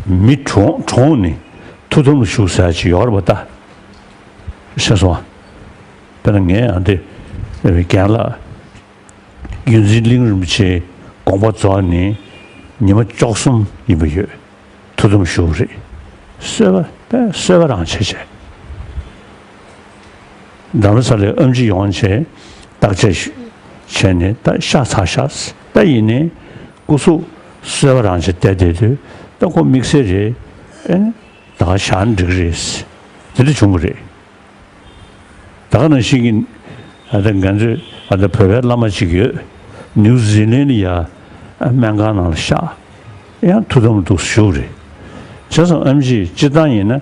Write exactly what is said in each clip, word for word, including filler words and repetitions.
མི་གྲོངས་གྲོངས་ནས་ཐུགས་དམ་བཞུགས་ཟེར་ཡ་ཅིག་ཡོད་རེད་པ་ད། ཤེས་སོང་ང་། དཔེར་ན་ངས་ཨ་འདི་རྒན་ལགས་ཡོངས་འཛིན་གླིང་རིན་པོ་ཆེའི་དགོངས་པ་རྫོགས་ནས་ཉི་མ་བཅུ་གསུམ་ཡིན་པ་ཡོད། ཐུགས་དམ་བཞུགས་རེད། གསོལ་བ་དཔེ་གསོལ་བ་རང་བྱས་བྱས། རྡ་རམ་ས་ལའི་ཨེམ་ཆི་ཡོང་བྱས་བརྟག་དཔྱད་བྱས་ནས་ད་ཤ་ཚ་ཤ་ད་ཡིན་ནའི་སྐུ་གཟུགས་གསོལ་བ་རང་བྱས་བསྡད་བསྡད་དུས་ད་ཁོ་དམིགས་བསལ་རེད། ཨེ་ནི་ད་ག་བཞག་ན་འགྲིག་རེད། དེ་འདྲ་བྱུང་བ་རེད། ད་ག་ནང་བཞིན་གྱི་ཨ་ད་ང་ཚོའི་ཨ་ད་བོད་པའི་བླ་མ་ཅིག་ཡོད། ནིའུ་ཛི་ལན་ལ་ཡ་སྨན་ཁང་ནང་ལ་བཞག་ཡང་ཐུགས་དམ་འདུག་བཞུགས་རེད། བྱས་ཙང་ཨེམ་ཆི་སྤྱིར་བཏང་ཡིན་ན།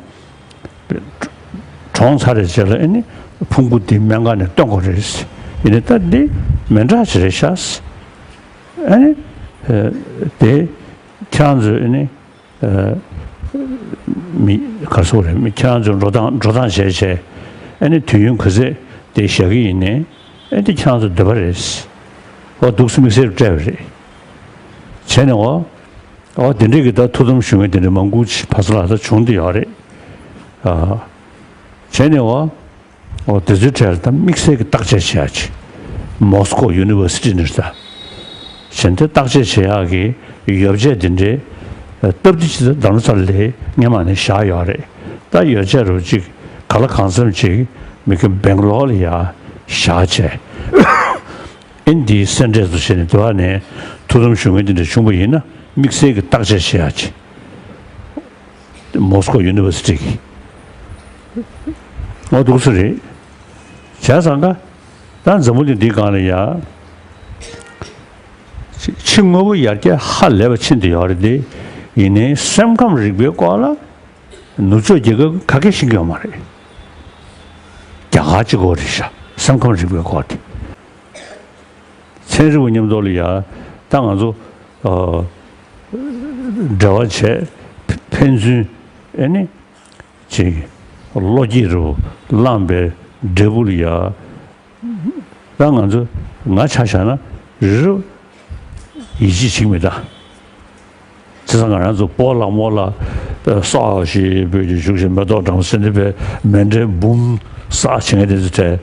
གྲོངས་ཚར་རེད་བྱས་ལ་ཨེ་ནི་ཕུང་པོ་འདི་སྨན་ཁང་ནས་བཏོན་དགོས་རེད། ཡིན་ནའི་ད་འདི་མི་འདྲ་ཅིག་རེད་ཤག་ཨེ་ནི་དེ་ཁྱེད་རང་ཚོས་ཨེ་ནི་མི་ག་སོགས་རེད། མི་ཁྱེད་རང་ཚོས་འགྲོ་སྟངས་འགྲོ་སྟངས་བྱས་བྱས་ཨེ་ནི་དུས་ཡུན་ག་ཚད་དེ་བཞག་གི་ཡིན་ནའི་ཨེ་འདི་ཁྱེད་རང་ཚོ་འདོད་པ་རེད། ཨོ་འདུག་སེ་དམིགས་བསལ་སྤྲད་པ་རེད། བྱས་ནས་ཨོ། ཨོ་དེ་འདྲས་ཀྱི་ད་ཐུགས་དམ་ཞུ་མཁན་དེ་འདྲས་མང་པོ་ཅིག་ཕ་ས་ལ་ད་བྱུང་བསྡད་ཡོད་རེད། ཨ། བྱས་ནས་ཨོ། ཨོ་དེ་ཚོའི་གྲས་ལ་ད་དམིགས་བསལ་གྱི་བརྟག་དཔྱད་བྱེད་ཡག་ཅིག་མོ་སི་ཀོ་ཡུ་ནི་ཝར་སི་ཊི་ནས་ད། བྱས་ནས་བརྟག་དཔྱད་བྱེད་ཡག་གི་ཡོ་བྱད་དེ་འདྲས་སྟབས་བདེ་ཅིག་ད་རྡ་རམ་ས་ལ་ལ་སྔོན་མ་ནས་བཞག་ཡོད་རེད། ད་ཡོ་བྱད་རུ་ཅིག་ག་ལ་གང་འཚམ་ཅིག་མི་ཁྱོད་སྦེང་ལོར་ལ་ཡ་བཞག་བྱས། ཨེ་འདིའི་སེ་འབྲས་སུ་བྱས་ནས་དེ་བ་ནས་ཐུགས་དམ་ཞུ་མཁན་དེ་འདྲ་བྱུང་བ་ཡིན་ན་དམིགས་བསལ་གྱི་བརྟག་དཔྱད་བྱེད་ཡག་ཅིག་མོ་སི་ཀོ་ཡུ་ནི་ཝར་སི་ཊི་གི། ཨོ་འདུག་སེ་རེད། བྱས་ཙང་ཀ་ད་འཛམ་བུ་གླིང་འདིའི་སྒང་ལ་ཡ། ཕྱི་དངོས་པོ་ཡར་རྒྱས་ཧ་ལས་པ་ཕྱིན་བསྡད་ཡོད་རེད་དེ། ཡིན་ནའི་སེམས་ཁམས་རིག་པའི་སྐོར་ལ་ནུབ་ཕྱོགས་རྒྱལ་ཁབ་ག་གེ་ཤེས་ཀྱི་ཡོད་མ་རེད། རྒྱ་གར་གཅིག་པོ་རེད་ཤག་སེམས་ཁམས་རིག་པའི་སྐོར་དེ། ཚན་རིག་པ་མཉམ་དུ་ལ་ཡ་ད་ང་ཚོ་ཨ་འབྲེལ་བ་བྱས་ཕན་ཚུན་ཨེ་ནི་ཅིག་བློ་སྐྱེད་རུ་བླངས་པའི་འབྲས་བུ་ལ་ཡ་ད་ང་ཚོ་ང་ཆ་བཞག་ན་རི་རབ་ཡིད་ཆེས་བྱེད་ཀྱི་མེད་ད། བྱས་ཙང་ང་རང་ཚོ་སྤོ་ལགས་རྨོ་ལགས་ས་ཞེས་འབོད་ཀྱི་བཞུགས་ཤིང་མེ་ཏོག་བཀྲམ་ཟིན་པའི་མཎྜལ་འབུམ་བསགས་བྱེད་མཁན་དེ་ཚོ་གྲས་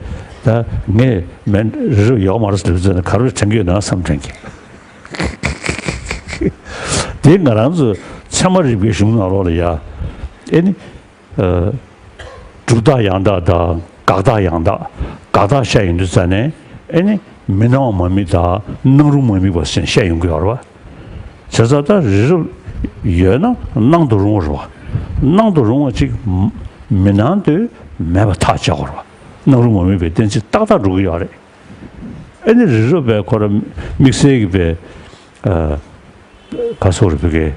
ད་ངས་མཎྜལ་རི་རབ་ཡོད་མ་རེད་ཟེར་ཟེར་ནས་ག་རེ་དྲན་གྱི་ཡོད་ན་བསམ་དྲན་གྱི། དེ་ང་རང་ཚོ་ཚད་མ་རིག་པའི་གཞུང་ནང་ལོགས་ལ་ཡ་ཨེ་ནི། གྲུབ་རྟགས་ཡང་དག་དང་དགག་རྟགས་ཡང་དག་དགག་རྟགས་བཤད་ཡོང་དུས་ཙ་ནས་ཨེ་ནི་མི་སྣང་བ་མ་དམིགས་དང་སྣང་རུང་མ་དམིགས་པ་ཟེར་བཤད་ཡོང་གི་ཡོད་རེད་བ། བྱས་ཙང་ད་རི་རབ་ཡོད་ན་སྣང་དུ་རུང་བ་རེད་བ། སྣང་དུ་རུང་བ་ཅིག་མི་སྣང་དུས་མེད་པ་ཐག་བཅད་དགོས་རེད་བ། སྣང་རུང་མ་དམིགས་པའི་གཏན་ཚིགས་ཏག་ཏག་འགྲོ་གི་ཡོད་རེད། ཨེ་ནི་རི་རབ་པའི་ཁོ་ར་དམིགས་བསལ་གྱི་པའི་ག་སོགས་རེད་བོད་སྐད།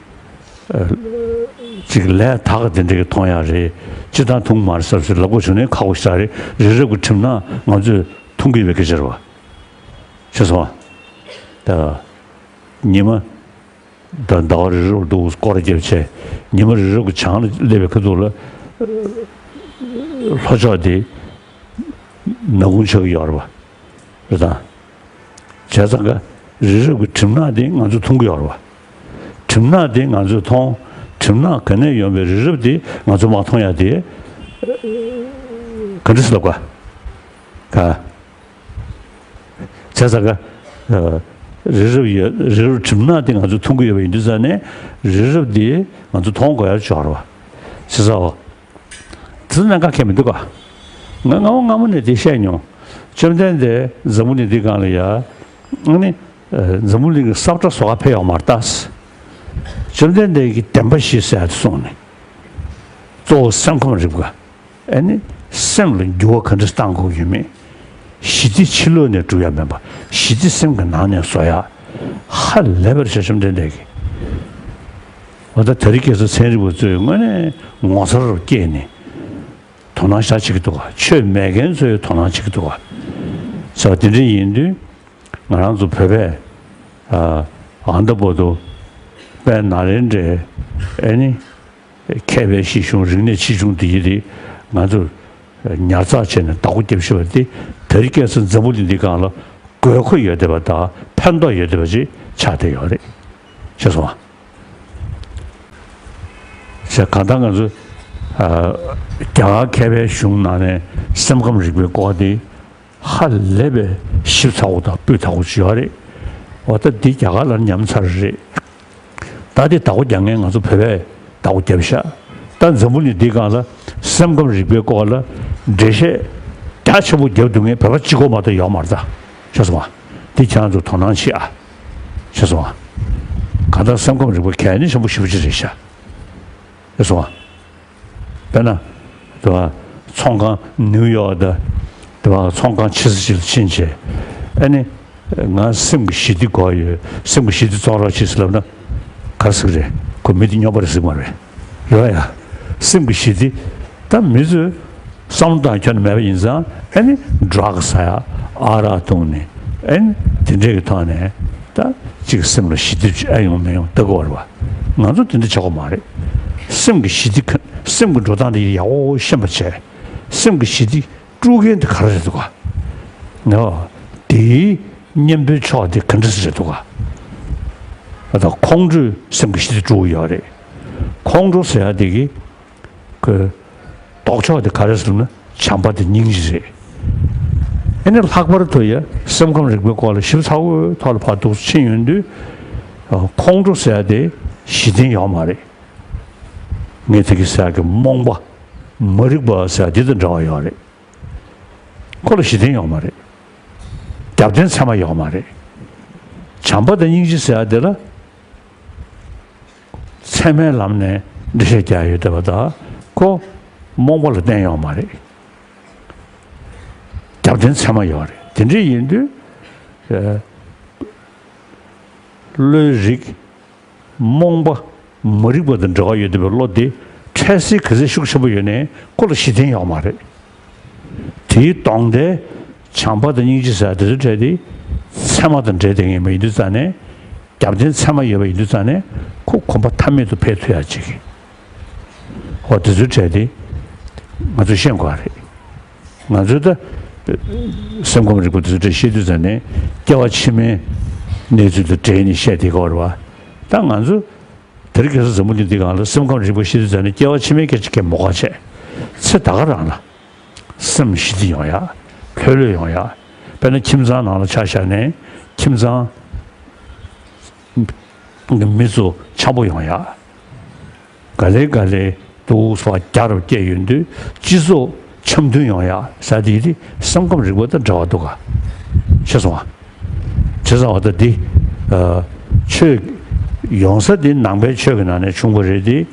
ཅིག་ལས་དག་དེ་འདྲ་གི་མཐོང་ཡག་རེད། སྤྱིར་བཏང་མཐོང་མ་རེད་ཟེར་ཟེར་ལབ་དགོས་བྱུང་ནས་ཁག་པོ་ཞིག་རེད། རི་རབ་ཀྱི་གྲིབ་ནག་ང་ཚོས་མཐོང་གི་ཡོད་པའི་སྐད་ཆ་རེད་བ། ཤེས་སོང་ང་། ད་ཉི་མ་ད་ཟླ་བ་རི་རབ་འདུག་སྐོར་ར་རྒྱབ་བྱས་ཉི་མ་རི་རབ་ཀྱི་བྱང་ལ་སླེབས་པའི་ཁ་ཐུག་ལ་ལྷོ་ཕྱོགས་དེ་ནག་ཁུང་ཆགས་ཀྱི་ཡོད་རེད་བ། རེད་དང་། བྱས་ཙང་ཀ་རི་རབ་ཀྱི་གྲིབ་ནག་དེ་ང་ཚོས་མཐོང་གི་ཡོད་རེད་བ། གྲིབ་ནག་དེ་ང་ཚོས་མཐོང་། གྲིབ་ནག་ག་ནས་ཡོང་བའི་རི་རབ་དེ་ང་ཚོས་མ་མཐོང་ཡ་དེ་ག་འདྲ་སེ་ལབ་ག་ག་བྱས་ཙང་ཀ་རི་རབ་ཡོད་རི་རབ་གྲིབ་ནག་དེ་ང་ཚོས་མཐོང་གི་ཡོད་པ་ཡིན་དུས་ཙང་ནས་རི་རབ་དེ་ང་ཚོས་མཐོང་དགོས་ཡ་ཅིག་ཡོད་རེད་བ། བྱས་ཙང་། དེ་ཚོ་གནད་འགག་ཁེལ་མི་འདུག་ག་ང་སྔ་མོ་སྔ་མོ་ནས་དེ་བཤད་མྱོང་། བཅོམ་ལྡན་འདས་འཛམ་བུ་གླིང་འདིའི་སྒང་ལ་ཡ། ཨ་ནི། འཛམ་བུ་གླིང་གི་ས་བཀྲ་བཟོ་ག་ཕེབས་ཡོད་མ་རེད་ད། བཅོམ་ལྡན་འདས་ཀྱིས་བདེན་པ་བཞི་ཟེར་ཡ་དེ་གསུངས་ནས། གཙོ་བོ་སེམས་ཁམས་རིག་པ། ཨ་ནི། སེམས་ལ་འགྱུར་བ་ག་འདྲ་བཏང་དགོས་ཡོད་མེད། ཞི་བདེ་ཕྱི་ལོགས་ནས་སྒྲུབ་ཡ་མིན་པ། ཞི་བདེ་སེམས་ཀྱི་ནང་ནས་བཟོ་ཡ། ཧ་ལས་པར་ཤེས་བཅོམ་ལྡན་འདས་ཀྱིས། འོ་ད་དེ་རིང་ཁ་སང་ཚན་རིག་པ་ཚོས་དངོས་གནས་ངོ་མཚར་སྐྱེས་ནས་དོ་སྣང་ཤར་བྱེད་ཀྱི་འདུག་ག་ཆོས་མེད་མཁན་ཚོས་དོ་སྣང་བྱེད་ཀྱི་འདུག་ག་ཟེར་བ་དེ་འདྲ་ཡིན་དུས་ང་རང་ཚོ་བོད་པས་ཨ་ཨ་འདི་བར་དུ་དཔལ་ནཱ་ལེནྡྲའི་ཨེ་ནི་མཁས་པའི་གཞི་གཞུང་རིག་གནས་ཆེ་ཆུང་འདི་ཡི་དེ་ང་ཚོ་ཉར་ཚགས་བྱས་ནས་བདག་པོ་རྒྱབ་ཤེས་པ་དེ་དེ་རིང་ཁ་སང་འཛམ་བུ་གླིང་འདི་སྒང་ལ་དགོས་མཁོ་ཡོད་བསྡད་པ་དང་ཕན་ཐོགས་ཡོད་བསྡད་པ་ཅིག་ཆགས་བསྡད་ཡོད་རེད། ཤེས་སོང་ང་། དེ་གང་ལྟར་ང་ཚོ་ཨ་རྒྱ་གར་མཁས་པའི་གཞུང་ནང་ནས་སེམས་ཁམས་རིག་པའི་སྐོར་དེ་ཧ་ལས་པའི་ཞིབ་ཚགས་པོ་དང་སྤུས་དག་པོ་ཅིག་ཡོད་རེད། འོ་ད་འདི་རྒྱ་གར་ལ་ཉམས་ཚར་རེད། ད་འདི་བདག་པོ་རྒྱག་མཁན་ང་ཚོ་བོད་པས་བདག་པོ་བརྒྱབ་ཤག་ད་འཛམ་བུ་གླིང་འདིའི་སྒང་ལ་སེམས་ཁམས་རིག་པའི་སྐོར་ལ་འགྲེལ་བཤད་རྒྱ་ཆེན་པོ་བརྒྱབ་འདུག་མཁན་བོད་པ་གཅིག་པོ་མ་གཏོགས་ཡོད་མ་རེད་ད། ཤེས་སོང་ང་། འདི་ཁྱེད་རང་ཚོ་དོ་སྣང་བྱེད་ཨ། ཤེས་སོང་ང་། གང་ལྟར་སེམས་ཁམས་རིག་པ་གལ་གནད་ཆེན་པོ་ཞེ་པོ་ཅིག་རེད་ཤག་ཤེས་སོང་ང་། དཔེར་ན། དེ་བ་ཚོང་ཁང་ནིའུ་ཡོག་དང་། དེ་བ་ཚོང་ཁང་ཆེ་ས་ཅིག་ལ་ཕྱིན་བྱས། ཨ་ནི། ང་སེམས་ཀྱི་ཞི་བདེ་དགོས་ཡོད། སེམས་ཀྱི་ཞི་བདེ་བཙོང་རོགས་བྱེད་ཟེར་ལབ་ན། ག་རེ་ཟེར་གི་རེད། ཁོ་མི་དེ་སྨྱོན་པ་རེད་ཟེར་གི་མ་རེད། རེད་བ་ཡ། སེམས་ཀྱི་ཞི་བདེ། ད་མི་ཚོས་བསམ་བློ་བཏང་ཁྱོན་ནས་མེད་པ་ཡིན་ཙང་། ཨ་ནི་ཌྲག་ཟ་ཡ། ཨ་རག་བཏུང་ནས། ཨ་ནི་དེ་འདྲའི་གི་ཐོག་ནས་ད་ཅིག་སེམས་ལ་ཞི་བདེ་ཅིག་ཨ་ཡོང་མི་ཡོང་ལྟ་དགོས་རེད་བ། ང་ཚོ་དེ་འདྲ་བྱེད་དགོས་མ་རེད། སེམས་ཀྱི་ཞི་བདེ་ག་སེམས་ཀྱི་འགྲོ་སྟངས་དེ་ཡག་པོ་ཤེས་པ་བྱས། སེམས་ཀྱི་ཞི་བདེ་དཀྲུག་མཁན་དེ་ག་རེ་རེད་འདུག་ག་ནོ། དེའི་གཉེན་པོའི་ཕྱོགས་དེ་ག་འདྲ་ཞིག་རེད་འདུག་ག་ད་ཁོང་ཁྲོས་སེམས་ཀྱི་ཞི་བདེ་དཀྲུག་ཡོད་རེད། ཁོང་ཁྲོ་ཟེར་ཡ་དེ་གི་ཁོའི་ལྡོག་ཕྱོགས་དེ་ག་རེ་ཟེར་ན་བྱམས་པ་དང་སྙིང་རྗེ་རེད། ཨ་ནི་ལྷག་པར་དུ་ཡ་སེམས་ཁམས་རིག་པའི་སྐོར་ལ་ཞིབ་ཚགས་པོའི་ཐོག་ལ་ཕར་འདུག་ཕྱིན་ཡོང་དུས། ཁོང་ཁྲོ་ཟེར་ཡ་དེ་ཞི་བདེ་ཡོད་མ་རེད། ངས་དེ་གི་ཟེར་ཡ་གི་རྨོངས་པ། མ་རིག་པ་ཟེར་ཡ་དེ་དང་འདྲ་བ་ཡོད་རེད། ཁོ་ལ་ཞི་བདེ་ཡོད་མ་རེད། རྒྱབ་རྟེན་ཚད་མ་ཡོད་མ་རེད། བྱམས་པ་དང་སྙིང་རྗེ་ཟེར་ཡ་དེ་ལ། ཚད་མའི་ལམ་ནས་འགྲེལ་བཤད་རྒྱག་ཡོད་བསྡད་པ་དང་། ཁོ་རྨོངས་པ་ལ་བརྟེན་ཡོད་མ་རེད། རྒྱབ་རྟེན་ཚད་མ་ཡོད་རེད། དེ་འདྲ་ཡིན་དུས། ཨ། བློའི་རིག་རྨོངས་པ། མ་རིག་པ་དང་འབྲེལ་བ་ཡོད་བསྡད་པའི་བློ་དེ་འཕྲལ་སེལ་ག་ཚོད་ཤུགས་ཆེན་པོ་ཡོད་ནའི་ཁོ་ལ་གཞི་རྟེན་ཡོད་མ་རེད། དེའི་ལྡོག་ཟླའི་བྱམས་པ་དང་སྙིང་རྗེ་ཟེར་དེ་ཚོའི་གྲས་དེ་ཚད་མ་དང་འབྲེལ་བསྡད་མཁན་མ་ཡིན་དུས་ཙང་ནས། རྒྱབ་རྟེན་ཚད་མ་ཡོད་པ་ཡིན་དུས་ཙང་ནས་ཁོ་གོམ་པ་མཐའ་མེད་དུ་འཕེལ་ཐུབ་ཡ་ཅིག་འོ་དེ་ཚོའི་གྲས་དེ་ང་ཚོས་ཤེས་དགོས་པ་རེད། ང་ཚོས་ད་སེམས་ཁམས་རིག་པ་དེ་ཚོའི་གྲས་བཤད་དུས་ཙང་ནས་སྐྱེ་བ་ཕྱི་མའི་གནས་ཚུལ་དང་འབྲེལ་ནས་བཤད་བསྡད་ཀྱི་ཡོད་རེད་བ། ད་ང་ཚོ་དེ་རིང་ཁ་སང་འཛམ་བུ་གླིང་འདི་སྒང་ལ་སེམས་ཁམས་རིག་པ་བཤད་དུས་ཙང་ནས་སྐྱེ་བ་ཕྱི་མའི་སྐད་ཆ་སྐད་མོ་ཁ་བྱས། ཚེ་ད་ག་རང་ལ་སེམས་ཞི་བདེ་ཡོང་ཡ། ལྷོད་ལྷོད་ཡོང་ཡ། དཔེར་ན་ཁྱིམ་ཚང་ནང་ལ་ཆ་བཞག་ནས་ཁྱིམ་ཚང་གི་མི་ཚོ་འཆམ་པོ་ཡོང་ཡ། ག་ལེ་ག་ལེ་འདུག་སེ་རྒྱ་རུ་སྐྱེས་ཡོང་དུས་སྤྱི་ཚོགས་འཆམ་མཐུན་ཡོང་ཡ་ཟེར་དེ་དེ་སེམས་ཁམས་རིག་པ་དང་འབྲེལ་བ་འདུག་ག་ཤེས་སོང་ང་། བྱས་ཙང་བ་ད་འདི། ཨ། ཆོས་ཡོང་ས་འདི་ནང་པའི་ཆོས་ཀྱི་ནང་ནས་བྱུང་བ་རེད་དེ།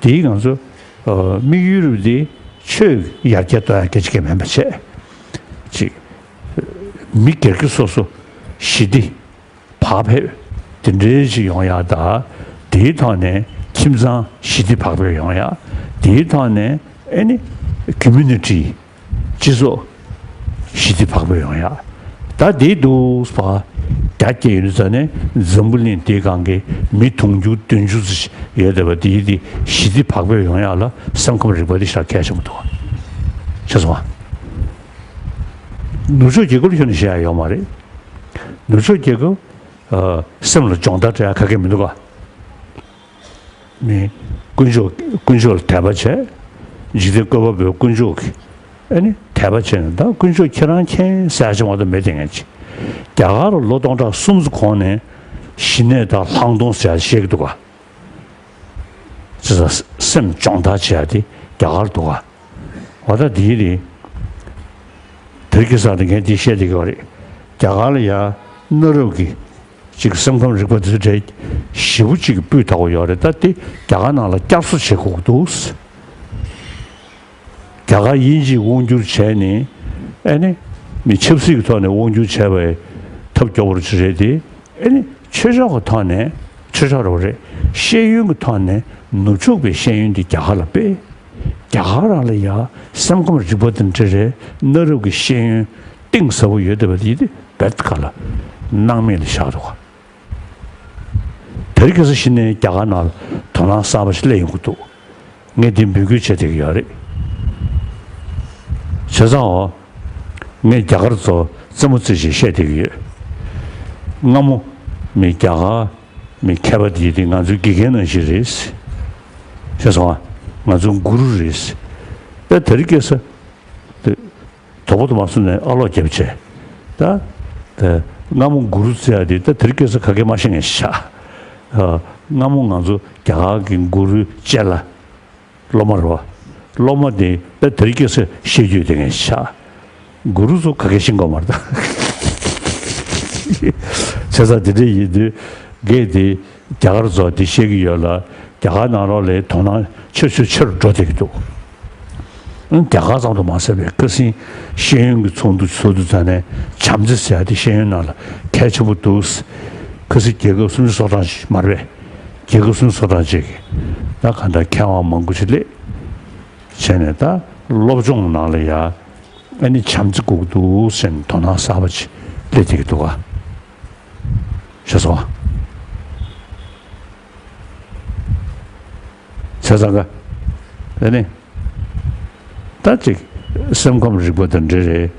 འདིའི་ང་ཚོ། ཨ། དམིགས་ཡུལ་རུ་འདི་ཆོས་ཡར་རྒྱས་གཏོང་ཡ་སྐད་ཆ་སྐད་མིན་པ་བྱས། ཅིག་མི་སྒེར་གྱི་སོ་སོ་ཞི་བདེ་བག་ཕེབས་དེ་འདྲའི་ཞིག་ཡོང་ཡ་དང་། དེའི་ཐོག་ནས་ཁྱིམ་ཚང་ཞི་བདེ་བག་ཕེབས་ཡོང་ཡ། དེའི་ཐོག་ནས་ཨེ་ནི་ཀོ་མུ་ནི་ཊི་སྤྱི་ཚོགས་ཞི་བདེ་བག་ཕེབས་ཡོང་ཡ། ད་དེའི་འདུག་སེ་རྒྱ་སྐྱེད་ཡོང་དུས་ཙང་ནས་འཛམ་བུ་གླིང་འདིའི་སྒང་གི་མི་དུང་ཕྱུར་བདུན་ཅུ་ཙམ་ཡོད་བསྡད་པ་དེའི་དེ་ཞི་བདེ་བག་ཕེབས་ཡོང་ཡ་ལ་སེམས་ཁམས་རིག་པ་དེ་ཞེ་དྲག་གལ་ཆེན་པོ་འདུག་ཤེས་སོང་ང་། ནུབ་ཕྱོགས་རྒྱལ་ཁབ་ལ་ཁྱོན་ནས་བཤད་ཡ་ཡོད་མ་རེད། ནུབ་ཕྱོགས་རྒྱལ་ཁབ། ཨ། སེམས་ལ་སྦྱོང་བརྡར་སྤྲད་ཡ་ག་གེ་མི་འདུག་ག་ནི། དཀོན་མཆོག་དཀོན་མཆོག་ལ་དད་པ་བྱས། འཇིག་རྟེན་བཀོད་པ་པོའི་དཀོན་མཆོག་གི། ཨ་ནི་དད་པ་བྱས་ནས་ད་དཀོན་མཆོག་ཁྱེད་རང་མཁྱེན་ཟེར་ཡ་ཅིག་མ་གཏོགས་མེད་དེ་ངས་ཅི། རྒྱ་གར་ལ་ལོ་སྟོང་ཕྲག་གསུམ་ཙམ་གོང་ནས་ཞི་གནས་དང་ལྷག་མཐོང་ཟེར་ཡ་བཤད་ཀྱི་འདུག་ག་བྱས་ཙང་སེམས་སྦྱོང་བརྡར་བྱེད་ཡ་དེ་རྒྱ་གར་འདུག་ག་འོ་ད་དེའི་རེད། དེ་རིང་ཁ་སང་དེ་ངས་འདི་བཤད་བསྡད་ཀྱི་ཡོད་རེད། རྒྱ་གར་ལ་ཡ་གནའ་རབས་ཀྱི་ཅིག་སེམས་ཁམས་རིག་པ་དེ་ཚོ་གྲས་ཞེ་པོ་ཅིག་གི་སྤུས་དག་པོ་ཡོད་རེད། ད་དེ་རྒྱ་གར་ནང་ལ་བསྐྱར་གསོ་བྱེད་དགོས་ཀྱི་འདུག་རྒྱ་གར་དབྱིན་ཇིས་དབང་བསྒྱུར་བྱས་ནས། ཨ་ནི་མི་ཆབ་སྲིད་ཀྱི་ཐོག་ནས་དབང་བསྒྱུར་བྱས་པའི་ཐབས་སྐྱོ་པོ་ཅིག་རེད་དེ། ཨ་ནི་ཆོས་ཕྱོགས་ཀྱི་ཐོག་ནས་ཆོས་ཕྱོགས་རེད་པ་རེད། ཤེས་ཡོན་གྱི་ཐོག་ནས་ནུབ་ཕྱོགས་པའི་ཤེས་ཡོན་དེ་རྒྱ་གར་ལ་སྤེལ། རྒྱ་གར་རང་ལ་ཡ་སེམས་ཁམས་རིག་པ་དང་འབྲེལ་བའི་གནའ་རབས་ཀྱི་ཤེས་ཡོན་གཏིང་ཟབ་པོ་ཡོད་བསྡད་པ་དེ་དེ་བེད་ཁ་ལ་སྣང་མེད་ལ་བཞག་འདུག་ག་དེ་རིང་ཁ་སང་གཞི་ནས་རྒྱ་གར་ནང་ལ་དོ་སྣང་གསར་པ་ཞིག་སླེབས་ཡོང་གི་འདུག་ངས་འདི་འབོད་སྐུལ་བྱེད་བསྡད་ཀྱི་ཡོད་རེད། བྱས་ཙང་འོ། ངས་རྒྱ་གར་ཚོ་རྩེད་མོ་རྩེ་བྱེད་བཤད་བསྡད་ཀྱི་ཡོད། སྔ་མོ་མི་རྒྱ་གར་མི་མཁས་པ་དེ་དེ་ང་ཚོའི་དགེ་རྒན་ནང་བཞིན་རེད། ཤེས་སོང་ང་། ང་ཚོ་གུ་རུ་རེད། ད་དེ་རིང་ཁ་སང་དེ་དོ་པོ་དུ་མ་སོང་ནས་ཨ་ལོག་རྒྱབ་བྱས། ད་དེ་སྔ་མོ་གུ་རུ་ཟེར་ཡ་དེ་ད་དེ་རིང་ཁ་སང་ག་གེ་མ་ཤེས་མཁན་ཤག་ཨ། སྔ་མོ་ང་ཚོ་རྒྱ་གར་གྱི་གུ་རུའི་ལྕེ་ལ། སློབ་མ་རེད་བ། སློབ་མ་དེ་ད་དེ་རིང་ཁ་སང་ཤེས་རྒྱུ་དེ་ངས་ཤག་གུ་རུ་ཚོ་ག་གེ་ཤེས་ཀྱི་མ་རེད་ད། བྱས་ཙང་དེ་འདྲ་ཡིན་དུས་ངས་དེ་རྒྱ་གར་ཚོ་དེ་བཤད་ཀྱི་ཡོད་ལ། རྒྱ་གར་ནང་ལོགས་ལ་དོ་སྣང་ཆེ་ཆེ་ཆེ་རུ་འགྲོ་བསྡད་ཀྱི་འདུག་རྒྱ་གར་ཙམ་དུ་མ་ཟད་པའི་ཁ་སང་ཤེས་ཡོན་གྱི་ཚོགས་འདུ་ཚོགས་དུས་ཙམ་ནས་བྱམས་བརྩེ་ཟེར་ཡ་དེ་ཤེས་ཡོན་ནང་ལ་གལ་ཆེན་པོ་འདུག་ཁ་སང་རྒྱལ་ཁབ་སུམ་ཅུ་སོ་གྲངས་ཤིག་མ་རེད་པས། རྒྱལ་ཁབ་སུམ་ཅུ་སོ་གྲངས་ཅིག་གིས་ད་གང་ལྟར་མཁས་དབང་མང་པོ་ཞིག་སླེབས་བྱས་ནས། ད་སློབ་སྦྱོང་ནང་ལ་ཡ་ཨ་ནི་བྱམས་བརྩེ་དགོས་ཀྱི་འདུག་ཟེར་ནས་དོ་སྣང་གསར་པ་ཅིག་སླེབས་བསྡད་ཀྱི་འདུག་ག་ཤེས་སོང་ང་། བྱས་ཙང་ག་ཨ་ནི་ད་ཅིག་སེམས་ཁམས་རིག་པ་དང་འབྲེལ་རེད།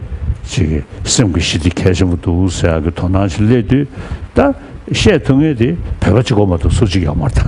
ཅིག་སེམས་ཀྱི་ཞི་བདེ་གལ་ཆེན་པོ་འདུག་ཟེར་ཡག་གི་དོ་སྣང་ཞིག་སླེབས་དུས། ད་བཤད་ཐུབ་མཁན་དེ་བོད་པ་གཅིག་པོ་མ་གཏོགས་སུ་གཅིག་ཡོད་མ་རེད་ད།